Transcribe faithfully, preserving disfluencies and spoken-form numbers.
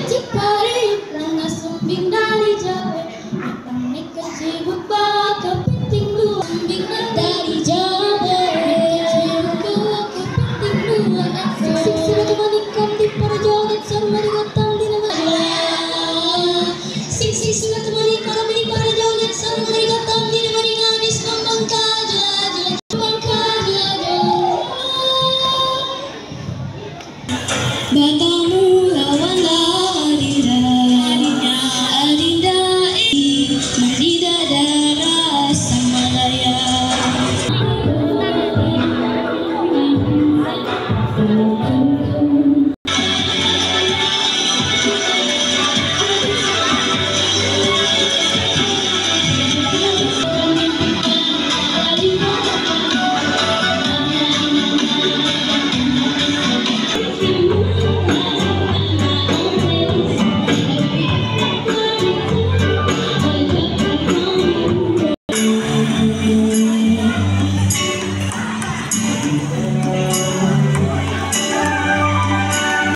Cipari, langa sumbing dari Jawa. Nikka cibuk baka penting dua. Sumbing dari Jawa. Nikka cibuk baka penting dua. Sik, sik, sila tu manikam di para joget, sarwa di gotang di nama. Sik, sik, sila tu manikam di para joget, sarwa di gotang di nama. Gadis mambangka jela-jela, mambangka jela-jela. Batamu lawang Adinda, Adinda, eh, Adinda darah samalaya.